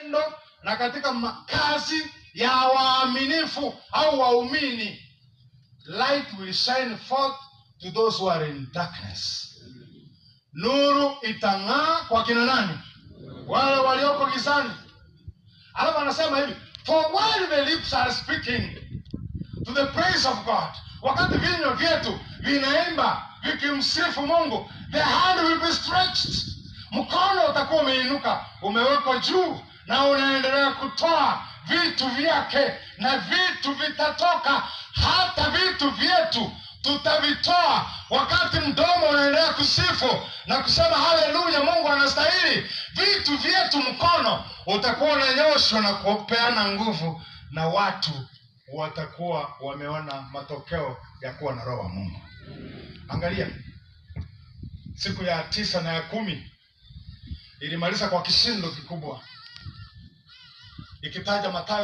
Matendo na katika kazi ya waaminifu au waumini, light will shine forth to those who are in darkness. Nuru itang'aa kwa kina nani? Wale walioko gizani. Alafu anasema hivi, for while the lips are speaking to the praise of God, wakati vinywa vyetu vinaimba vikimsifu Mungu, the hand will be stretched, mkono utakuwa umeinuka, umewekwa juu na unaendelea kutoa vitu vyake, na vitu vitatoka, hata vitu vyetu tutavitoa wakati mdomo unaendelea kusifu na kusema haleluya, Mungu anastahili. Vitu vyetu, mkono utakuwa unanyoshwa na kupeana nguvu, na watu watakuwa wameona matokeo ya kuwa na roho wa Mungu. Angalia, siku ya 9 na ya 10 ilimaliza kwa kishindo kikubwa, ikitaja Mathayo